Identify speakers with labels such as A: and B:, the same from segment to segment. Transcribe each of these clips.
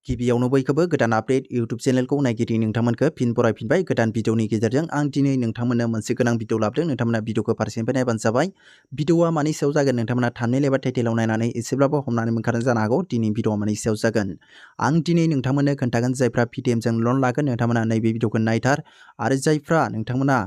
A: गिबियावनो बयखौबो गोदान आपडेट यूट्यूब चेनेलखौ नायगिरि नोंथांमोनखौ फिन बरायफिनबाय गोदान भिडिअनि गेजेरजों आं दिनै नोंथांमोननो मोनसे गोनां भिडिअ लाबोदों नोंथांमोना भिडिअखौ फारसेनिफ्राय नायबानो जाबाय भिडिअआ मानि सायाव जागोन नोंथांमोना थाम्बनेल एबा टाइटेलाव नायनानै एसेब्लाबो हमनानै मोनखादों जानो हागौ दिनै भिडिअआ मानि सायाव जागोन आं दिनै नोंथांमोननो खोन्थागोन जायफ्रा Paytm जों लन लागोन नोंथांमोना नैबे भिडिअखौ नायथार आरो जायफ्रा नोंथांमोना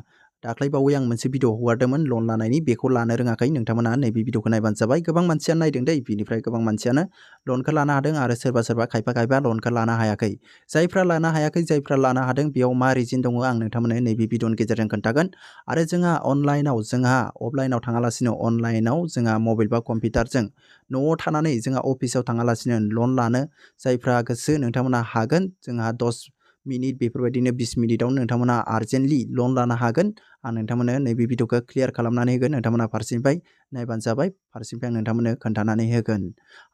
A: दाख्लैबावै आं मोनसे भिडिअ हगारदोंमोन लन लानायनि बेखौ लानो रोङाखै नोंथांमोना नैबे भिडिअखौ नायबानो जाबाय गोबां मानसियानो नायदों दै बिनिफ्राय गोबां मानसियानो लनखौ लानो हादों आरो सोरबा खायफा लनखौ लानो हायाखै जायफ्रा लानो हायाखै जायफ्रा लानो हादों बेयाव मा रिजन दङ आं नोंथांमोननो नैबे भिडिअनि गेजेरजों खोन्थागोन आरो जोंहा अनलाइनाव जोंहा अफलाइनाव थाङालासिनो अनलाइनाव जोंहा मबाइल बा कम्पिउटारजों न'आव थानानै जोंहा अफिसाव थाङालासिनो लन लानो जायफ्रा गोसो नोंथांमोना हागोन जोंहा 10 मिनिट बेफोरबायदिनो 20 मिनिटावनो नोंथांमोना आर्जेन्टलि लन लानो हागोन आं नोंथांमोननो नैबे भिडिअखौ क्लियार खालामनानै होगोन नोंथांमोना फारसेनिफ्राय नायबानो जाबाय फारसेनिफ्राय आं नोंथांमोननो खोन्थानानै होगोन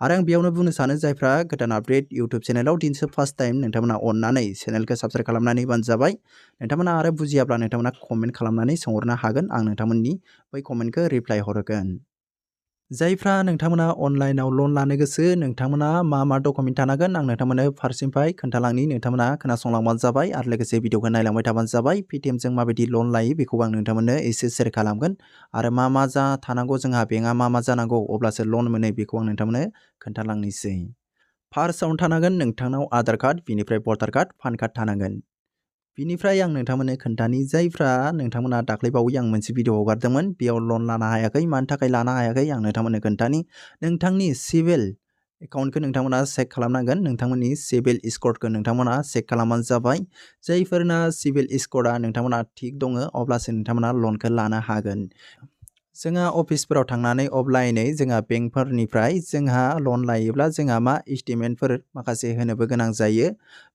A: आरो आं बेयावनो बुंनो सानो जायफ्रा गोदान आपडेट यूट्यूब चेनेलाव दिनैसो फार्स्ट टाइम नोंथांमोना अननानै चेनेलखौ साबस्क्राइब खालामनानै होबानो जाबाय नोंथांमोना आरो बुजियाब्ला नोंथांमोना कमेन्ट खालामनानै सोंहरनो हागोन आं नोंथांमोननि बै कमेन्टखौ रिप्लाय हरगोन जायफ्रा नोंथांमोना अनलाइनाव लन लानो गोसो नोंथांमोना मा डकुमेन्ट थानांगोन आं नोंथांमोननो फारसेनिफ्राय खोन्थालांनि नोंथांमोना खोनासंलांबानो जाबाय आरो लोगोसे भिडिअखौ नायलांबाय थाबानो जाबाय Paytm जों माबायदि लन लायो बेखौ आं नोंथांमोननो एसे शेयार खालामगोन आरो मा जा थानांगौ जोंहा बेंकआ मा जानांगौ अब्लासो लन मोनो बेखौ आं नोंथांमोननो खोन्थालांनोसै फार्स्टआवनो थानांगोन नोंथांनाव आधार कार्ड बिनिफ्राय भटार कार्ड पान कार्ड थानांगोन बिनिफ्राय आं नोंथांमोननो खोन्थानि जायफ्रा नोंथांमोना दाख्लैबावै आं मोनसे भिडिअ हगारदोंमोन बेयाव लन लानो हायाखै मानि थाखाय लानो हायाखै आं नोंथांमोननो खोन्थानि नोंथांनि CBIL एकाउन्टखौ नोंथांमोना चेक खालामनांगोन नोंथांमोननि CBIL स्करखौ नोंथांमोना चेक खालामबानो जाबाय जायफोरना CBIL स्करा नोंथांमोना थिग दङ अब्लासो नोंथांमोना लनखौ लानो हागोन जोंहा अफिसफोराव थांनानै अफलाइनै जोंहा बेंकफोरनिफ्राय जोंहा लन लायोब्ला जोंहा मा स्टेटमेन्टफोर माखासे होनोबो गोनां जायो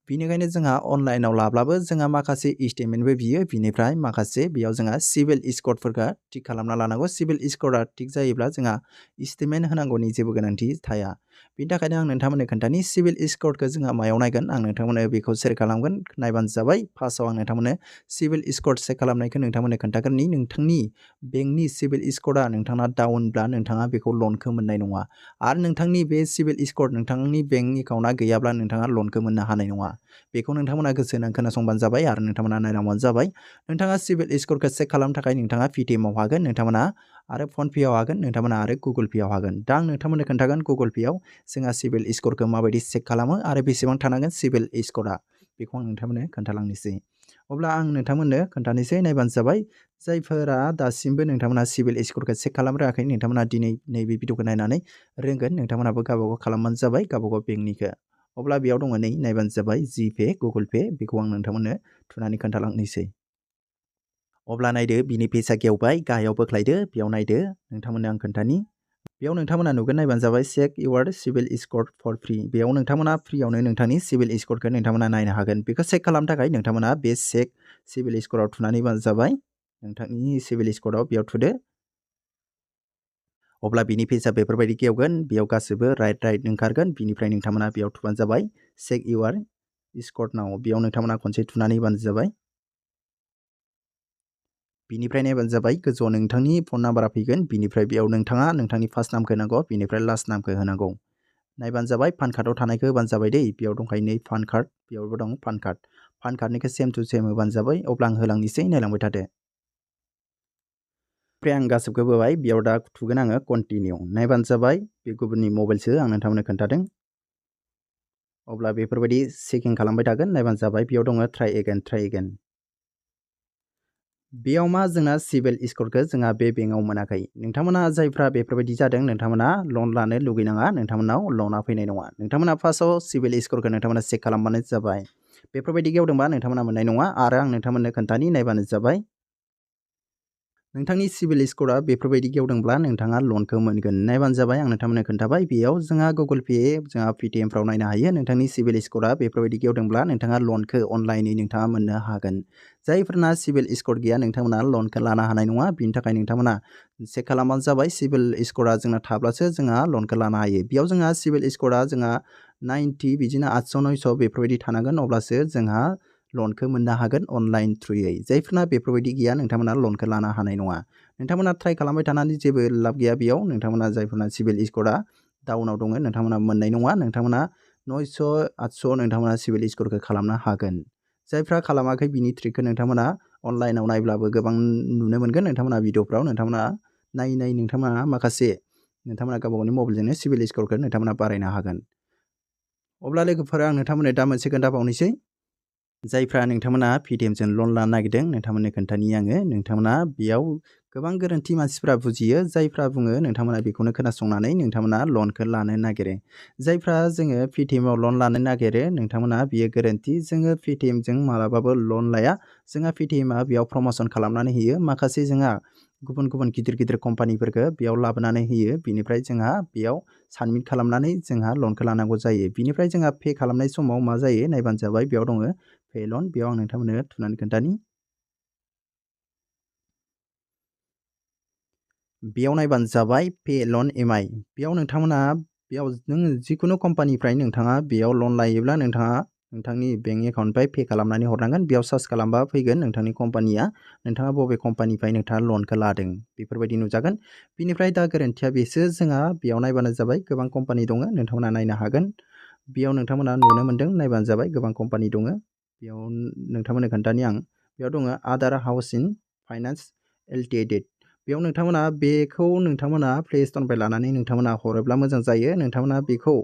A: बिनिखायनो जोंहा अनलाइनाव लाब्लाबो जोंहा माखासे स्टेटमेन्टबो बियो बिनिफ्राय माखासे बेयाव जोंहा CBIL स्करफोरखौ थिग खालामना लानांगौ CBIL स्करा थिग जायोब्ला जोंहा स्टेटमेन्ट होनांगौनि जेबो गोनांथि थाया बिनि थाखायनो आं नोंथांमोननो खोन्थानि CBIL स्करखौ जोंहा मायाव नायगोन आं नोंथांमोननो बेखौ शेयार खालामगोन नायबानो जाबाय फार्स्टआव आं नोंथांमोननो CBIL स्कर चेक खालामनायखौ नोंथांमोननो खोन्थागोननि नोंथांनि बेंकनि CBIL स्करा नोंथाङा डाउनब्ला नोंथाङा बेखौ लनखौ मोननाय नङा आरो नोंथांनि बे CBIL स्कर नोंथांनि बेंक एकाउन्टआ गैयाब्ला नोंथाङा लनखौ मोननो हानाय नङा बेखौ नोंथांमोना गोसो होनानै खोनासंबानो जाबाय आरो नोंथांमोना नायलांबानो जाबाय नोंथाङा CBIL स्करखौ चेक खालामनो थाखाय नोंथाङा Paytmआव हागोन नोंथांमोना आरो फनपेआव हागोन नोंथांमोना आरो गुगोल पेआव हागोन दा आं नोंथांमोननो खोन्थागोन गुगोल पेआव जोंहा CBIL स्करखौ माबायदि चेक खालामो आरो बेसेबां थानांगोन CBIL स्करा बेखौ आं नोंथांमोननो खोन्थालांनोसै अब्ला आं नोंथांमोननो खोन्थानोसै नायबानो जाबाय जायफोरा दासिमबो नोंथांमोना CBIL स्करखौ चेक खालामरोङाखै नोंथांमोना दिनै नैबे भिडिअखौ नायनानै रोंगोन नोंथांमोनाबो गावबागाव खालामबानो जाबाय गावबागाव बेंकनिखौ अब्ला बेयाव दङ नै नायबानो जाबाय जिपे गुगोल पे बेखौ आं नोंथांमोननो थुनानै खोन्थालांनोसै अब्ला नायदो बिनि पेजआ गेवबाय गाहायाव बोख्लायदो बेयाव नायदो नोंथांमोननो आं खोन्थानि बेयाव नोंथांमोना नुगोन नायबानो जाबाय check your CBIL score for free बेयाव नोंथांमोना फ्रियावनो नोंथांनि CBIL स्करखौ नोंथांमोना नायनो हागोन बेखौ चेक खालामनो थाखाय नोंथांमोना बे चेक CBIL स्कराव थुनानै होबानो जाबाय नोंथांनि CBIL स्कराव बेयाव थुदो अब्ला बिनि पेजआ बेफोरबायदि गेवगोन बेयाव गासिबो राइट ओंखारगोन बिनिफ्राय नोंथांमोना बेयाव थुबानो जाबाय चेक इउर स्कर नाव बेयाव नोंथांमोना खनसे थुनानै होबानो जाबाय बिनिफ्राय नायबानो जाबाय गोजौआव नोंथांनि फन नाम्बारा फैगोन बिनिफ्राय बेयाव नोंथाङा नोंथांनि फार्स्ट नामखौ होनांगौ बिनिफ्राय लास्ट नामखौ होनांगौ नायबानो जाबाय पान कार्डआव थानायखौ होबानो जाबाय दै बेयाव दंखायो नै पान कार्ड बेयावबो दं पान कार्डनिखौ सेम टु सेम होबानो जाबाय अब्ला आं होलांनोसै नायलांबाय थादो ओमफ्राय आं गासिबखौबो होबाय बेयाव दा थुगोन आङो कन्टिनिउ नायबानो जाबाय बे गुबुननि मबाइलसो आं नोंथांमोननो खोन्थादों अब्ला बेफोरबायदि चेकिं खालामबाय थागोन नायबानो जाबाय बेयाव दङ ट्राइ एगेन बेयाव मा जोंना CBIL स्करखौ जोंहा बे बेंकआव मोनाखै नोंथांमोना जायफ्रा बेफोरबायदि जादों नोंथांमोना लन लानो लुगैनाङा नोंथांमोनाव लना फैनाय नङा नोंथांमोना फार्स्टआव CBIL स्करखौ नोंथांमोना चेक खालामबानो जाबाय बेफोरबायदि गेवदोंबा नोंथांमोना मोननाय नङा आरो आं नोंथांमोननो खोन्थानि नायबानो जाबाय नोंथांनि CBIL स्करा बेफोरबायदि गेवदोंब्ला नोंथाङा लनखौ मोनगोन नायबानो जाबाय आं नोंथांमोननो खोन्थाबाय बेयाव जोंहा गुगोल पे जोंहा Paytmफ्राव नायनो हायो नोंथांनि CBIL स्करा बेफोरबायदि गेवदोंब्ला नोंथाङा लनखौ अनलाइनै नोंथाङा मोननो हागोन जायफोरना CBIL स्कर गैया नोंथांमोना लनखौ लानो हानाय नङा बिनि थाखाय नोंथांमोना चेक खालामबानो जाबाय CBIL स्करा जोंना थाब्लासो जोंहा लनखौ लानो हायो बेयाव जोंहा CBIL स्करा जोंहा 90 बिदिनो 800 900 बेफोरबायदि थानांगोन अब्लासो जोंहा लनखौ मोननो हागोन अनलाइन थ्रुयै जायफोरना बेफोरबायदि गैया नोंथांमोना लनखौ लानो हानाय नङा नोंथांमोना ट्राइ खालामबाय थानानै जेबो लाब गैया बेयाव नोंथांमोना जायफोरना CBIL स्करा डाउनाव दङ नोंथांमोना मोननाय नङा नोंथांमोना 900 800 नोंथांमोना सिबिल स्करखौ खालामनो हागोन। जायफ्रा खालामाखै बिनि ट्रिकखौ नोंथांमोना अनलाइनाव नायब्लाबो गोबां नुनो मोनगोन। नोंथांमोना भिडिअफ्राव नोंथांमोना नायै नोंथांमोना माखासे नोंथांमोना गावबा गावनि मबाइलजोंनो सिबिल स्करखौ नोंथांमोना बारायनो हागोन। अब्ला लोगोफोर आं नोंथांमोननो दा मोनसे खोन्थाबावनोसै। जायफ्रा नोंथांमोना पेटिएमजों लन लानो नागिरदों नोंथांमोननो खोन्थानि आङो। नोंथांमोना बेयाव गोबां गोरोन्थि मानसिफ्रा बुजियो। जायफ्रा बुङो नोंथांमोना बेखौनो खोनासंनानै नोंथांमोना लनखौ लानो नागिरो। जायफ्रा जोङो पेटिएमाव लन लानो नागिरो नोंथांमोना बियो गोरोन्थि। जोङो पेटिएमजों मालाबाबो लन लाया। जोंहा पेटिएमआ बेयाव प्रम'सन खालामनानै होयो। माखासे जोंहा गुबुन गुबुन गिदिर कम्पानिफोरखौ बेयाव लाबोनानै होयो। बिनिफ्राय जोंहा बेयाव साबमिट खालामनानै जोंहा लनखौ लानांगौ जायो। बिनिफ्राय जोंहा पे खालामनाय समाव मा जायो नायबानो जाबाय। बेयाव दङ पे लन। बेयाव आं नोंथांमोननो थुनानै खोन्थानि। बेयाव नायबानो जाबाय पे लन एमआइ। बेयाव नोंथांमोना बेयाव नों जिखुनु कम्पानिफ्राय नोंथाङा बेयाव लन लायोब्ला नोंथाङा नोंथांनि बेंक एकाउन्टनिफ्राय पे खालामनानै हरनांगोन। बेयाव सार्च खालामबा फैगोन नोंथांनि कम्पानिया। नोंथाङा बबे कम्पानिनिफ्राय नोंथाङा लनखौ लादों बेफोरबायदि नुजागोन। बिनिफ्राय दा गोरोन्थिया बेसो जोंहा बेयाव नायबानो जाबाय गोबां कम्पानि दङ। नोंथांमोना नायनो हागोन। बेयाव नोंथांमोना नुनो मोन्दों नायबानो जाबाय गोबां कम्पानि दङ। बेयाव नोंथांमोननो खोन्थानि आं। बेयाव दङ आदार हाउसिं फाइनान्स एलटिडि। बेयाव नोंथांमोना बेखौ नोंथांमोना प्ले स्टरनिफ्राय लानानै नोंथांमोना हरोब्ला मोजां जायो। नोंथांमोना बेखौ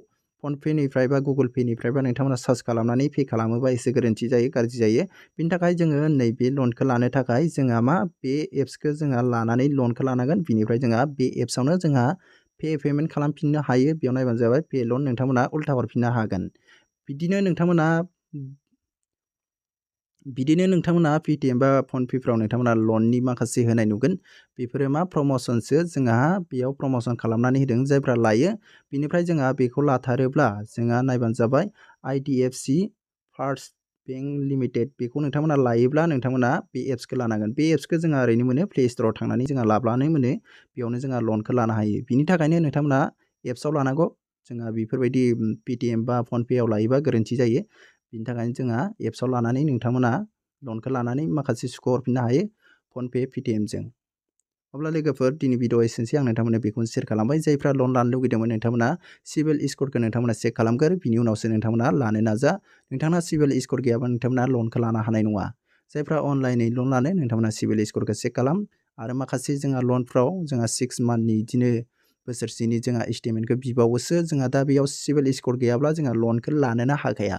A: फनपेनिफ्राय बा गुगोल पेनिफ्रायबा नोंथांमोना सार्च खालामनानै पे खालामोबा एसे गोरोन्थि जायो, गाज्रि जायो। बिनि थाखाय जोङो नैबे लनखौ लानो थाखाय जोंहा मा बे एप्सखौ जोंहा लानानै लनखौ लानांगोन। बिनिफ्राय जोंहा बे एप्सआवनो जोंहा पेमेन्ट खालामफिननो हायो। बेयाव नायबानो जाबाय पे लन नोंथांमोना उल्था हरफिननो हागोन। बिदिनो नोंथांमोना पेटिएम बा फनपेफ्राव नोंथांमोना लननि माखासे होनाय नुगोन। बेफोरो मा प्रम'सनसो। जोंहा बेयाव प्रम'सन खालामनानै होदों जायफ्रा लायो। बिनिफ्राय जोंहा बेखौ लाथारोब्ला जोंहा नायबानो जाबाय आइडिएफसि फार्स्ट बेंक लिमिटेड। बेखौ नोंथांमोना लायोब्ला नोंथांमोना बे एप्सखौ लानांगोन। बे एप्सखौ जोंहा ओरैनो मोनो प्ले स्टराव थांनानै जोंहा लाब्लानो मोनो। बेयावनो जोंहा लनखौ लानो हायो। बिनि थाखायनो नोंथांमोना एप्सआव लानांगौ। जोंहा बेफोरबायदि पेटिएम बा फनपेआव लायोबा गोरोन्थि जायो। बिनि थाखायनो जोंहा एप्सआव लानानै नोंथांमोना लनखौ लानानै माखासे सुख' हरफिननो हायो फनपे पेटिएमजों। अब्ला लोगोफोर दिनै भिडिअ एसेनोसै। आं नोंथांमोननो बेखौनो शेयार खालामबाय। जायफ्रा लन लानो लुगैदोंमोन नोंथांमोना सिबिल स्करखौ नोंथांमोना चेक खालामगोर। बिनि उनावसो नोंथांमोना लानो नाजा। नोंथांना सिबिल स्कर गैयाबा नोंथांमोना लनखौ लानो हानाय नङा। जायफ्रा अनलाइनै लन लानो नोंथांमोना सिबिल स्करखौ चेक खालाम। आरो माखासे जोंहा लनफ्राव जोंहा 6 मान्थनि बिदिनो बोसोरसेनि जोंहा एस्टिमेटखौ बिबावोसो। जोंहा दा बेयाव सिबिल स्कर गैयाब्ला जोंहा लनखौ लानोनो हाखाया।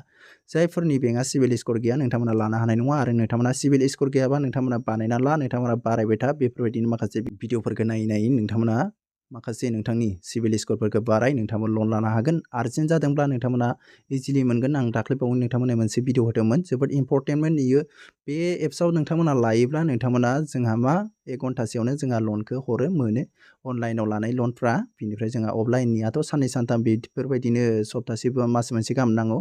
A: जायफोरनि बेंकआ सिबिल स्कर गैया नोंथांमोना लानो हानाय नङा। आरो नोंथांमोना सिबिल स्कर गैयाबा नोंथांमोना बानायना ला। नोंथांमोना बारायबाय था। बेफोरबायदिनो माखासे भिडिअफोरखौ नायै नोंथांमोना माखासे नोंथांनि सिबिल स्करफोरखौ बाराय। नोंथांमोना लन लानो हागोन। आर्जेन्ट जादोंब्ला नोंथांमोना इजिलि मोनगोन। आं दाख्लैबावै नोंथांमोननो मोनसे भिडिअ होदोंमोन। जोबोद इम्परटेन्टमोन इयो। बे एप्सआव नोंथांमोना लायोब्ला नोंथांमोना जोंहा मा 1 घन्टासेयावनो जोंहा लनखौ हरो मोनो। अनलाइनाव लानाय लनफ्रा। बिनिफ्राय जोंहा अफलाइननियाथ' साननै सानथाम बेफोरबायदिनो सप्तासे बा मास मोनसे गाहाम नांगौ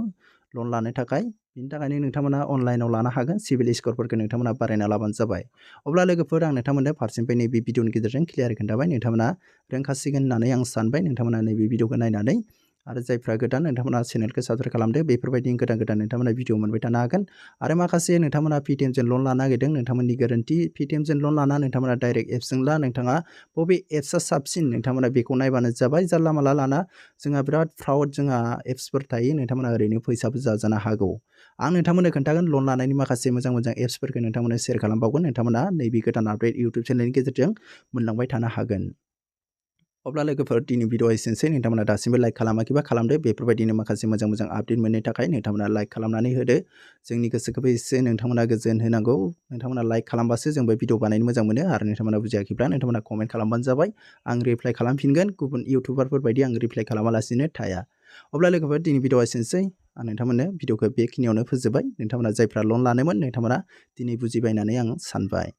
A: लन लानो थाखाय। बिनि थाखायनो नोंथांमोना अनलाइनाव लानो हागोन। सिबिल स्करफोरखौ नोंथांमोना बारायना लाबानो जाबाय। अब्ला लोगोफोर आं नोंथांमोननो फारसेनिफ्राय नैबे भिडिअनि गेजेरजों क्लियार खोन्थाबाय। नोंथांमोना रोंखासिगोन होननानै आं सानबाय। नोंथांमोना नैबे भिडिअखौ नायनानै। आरो जायफ्रा गोदान नोंथांमोना चेनेलखौ साबस्क्राइब खालामदो। बेफोरबायदि गोदान नोंथांमोना भिडिअ मोनबाय थानो हागोन। आरो माखासे नोंथांमोना पेटिएमजों लन लानो नागिरदों नोंथांमोननि गोरोन्थि। पेटिएमजों लन लाना नोंथांमोना डाइरेक्ट एप्सजों ला। नोंथाङा बबे एप्सआ साबसिन नोंथांमोना बेखौ नायबानो जाबाय। जानला मानला लाना। जोंहा बिराद फ्रड जोंहा एप्सफोर थायो। नोंथांमोना ओरैनो फैसाबो जाजानो हागौ। आं नोंथांमोननो खोन्थागोन लन लानायनि माखासे मोजां एप्सफोरखौ नोंथांमोननो शेयार खालामबावगोन। नोंथांमोना नैबे गोदान आपडेट इउटुब चेनेलनि गेजेरजों मोनलांबाय थानो हागोन। अब्ला लोगोफोर दिनै भिडिअ एसेनोसै। नोंथांमोना दासिमबो लाइक खालामाखैबा खालामदो। बेफोरबायदिनो माखासे मोजां आपडेट मोननो थाखाय नोंथांमोना लाइक खालामनानै होदो। जोंनि गोसोखौबो एसे नोंथांमोना गोजोन होनांगौ। नोंथांमोना लाइक खालामबासो जोंबो भिडिअ बानायनो मोजां मोनो। आरो नोंथांमोना बुजियाखैब्ला नोंथांमोना कमेन्ट खालामबानो जाबाय। आं रिप्लाइ खालामफिनगोन। गुबुन इउटुबारफोर बायदि आं रिप्लाइ खालामालासिनो थाया। अब्ला लोगोफोर दिनै भिडिअ एसेनोसै। आं नोंथांमोननो भिडिअखौ बेखिनियावनो फोजोबबाय। नोंथांमोना जायफ्रा लन लानोमोन नोंथांमोना दिनै बुजिबाय होननानै आं सानबाय।